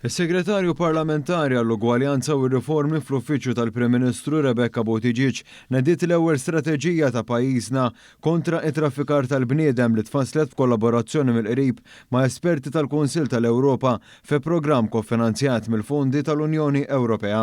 Is-Segretarju Parlamentari għall-Ugwaljanza u r-Riformi fl-Uffiċċju tal-Prim Ministru Rebecca Buttigieg nediet l-ewwel strateġija ta' pajjiżna kontra t-traffikar tal-bniedem li tfasslet b'kollaborazzjoni mill-qrib ma' esperti tal-Kunsill tal-Ewropa fi programm kofinanzjat mill-fondi tal-Unjoni Ewropea.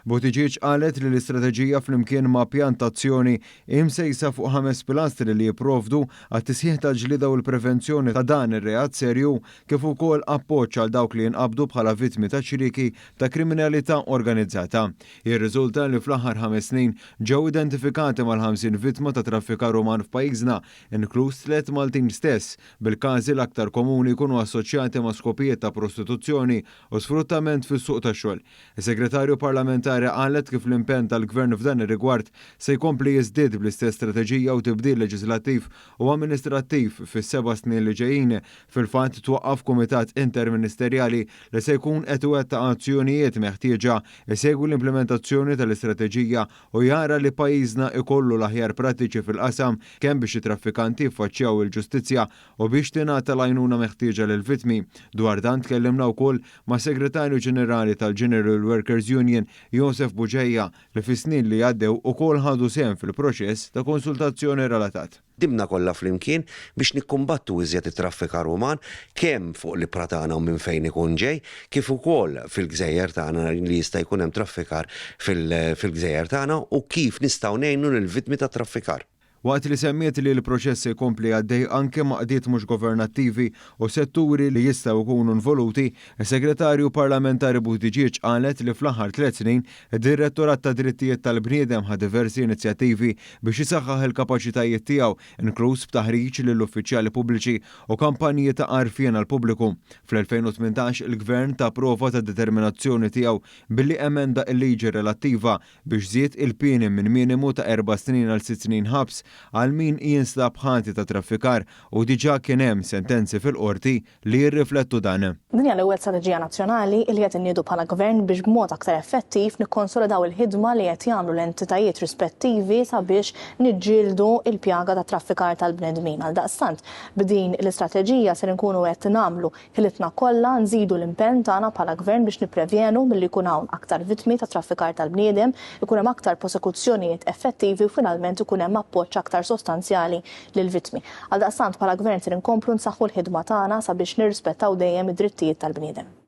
Buttigieg qalet li l-istrateġija flimkien ma' pjan t'azzjoni hi msejsa fuq ħames pilastri li jipprovdu għat-tisħiħ tal-ġlieda u l-prevenzjoni ta' dan ir-reat serju kif ukoll appoġġ għal dawk li jinqabdu bħala vittmi ta' ċrieki ta' kriminalità organizzata. Jirriżulta li fl-aħħar ħames snin ġew identifikati mal-50 vittma ta' traffikar uman f'pajjiżna, inkluż tlett Maltin stess, bil-każi l-aktar komuni jkunu assoċjati ma' skopijiet ta' prostituzzjoni u sfruttament fis-suq tax-xogħol. Is-Segretarju Parlamentari qalet kif l-impenn tal-Gvern f'dan ir-rigward se jkompli jiżdied bl-istess strateġija u tibdil leġislattiv u amministrattiv fis-seba' snin li ġejjin. Fil-fatt, twaqqaf kumitat interministerjali li se jkun qed iwettaq azzjonijiet meħtieġa, isegwi l-implimentazzjoni tal-istrateġija u jara li pajjiżna jkollu l-aħjar prattiċi fil-qasam kemm biex it-traffikanti jiffaċċjaw il-ġustizzja u biex tingħata l-għajnuna meħtieġa lill-vittmi. Dwar dan tkellimna wkoll mas-Segretarju Ġenerali tal-General Workers Union, Josef Bugeja, li fis-snin li għaddew ukoll ħadu sehem fil-proċess ta' konsultazzjoni relatat. Ħdimna kollha flimkien biex nikkumbattu iżjed it-traffikar uman kemm fuq l-ibħra tagħna u minn fejn ikun ġej, kif ukoll fil-gżejjer tagħna li jista' jkun hemm traffikar fil-gżejjer tagħna u kif nistgħu ngħinu lill-vittmi tat-traffikar. Waqt li semmiet li l-proċess se jkompli għaddej anke ma' għaqdiet mhux governattivi u setturi li jistgħu jkunu involuti, is-Segretarju Parlamentari Buttigieg qalet li fl-aħħar tlett snin id-Direttorat tad-Drittijiet tal-Bniedem ħa diversi inizjattivi biex isaħħaħ il-kapaċitajiet tiegħu inkluż b'taħriġ lill-uffiċjali pubbliċi u kampanji ta' għarfien għall-pubbliku. Fl-2018 il-Gvern ta prova tad-determinazzjoni tiegħu billi emenda l-liġi relattiva biex żied il-pieni minn minimu ta' erba' snin għal sitt snin ħabs għal min jinstab ħati ta' traffikar u diġà kien hemm sentenzi fil-Qorti li jirriflettu dan. Din hija l-ewwel strateġija nazzjonali li qed inniedu bħala Gvern biex b'mod aktar effettiv nikkonsolidaw il-ħidma li qed jagħmlu l-entitajiet rispettivi sabiex niġġieldu l-pjaga tat-traffikar tal-bnedmin. Għaldaqstant, b'din l-istrateġija ser inkunu qed nagħmlu Ħilitna kollha nżidu l-impenn tagħna bħala Gvern biex nipprevjenu milli jkun hawn aktar vittmi ta' traffikar tal-bniedem, ikun hemm aktar prosekuzzjonijiet effettivi u finalment ikun hemm appoġġ aktar sostanzjali lill-vittmi. Għaldaqstant bħala Gvern ser inkomplu nsaħħu l-ħidma tagħna sabiex nirrispettaw dejjem id-drittijiet tal-bniedem.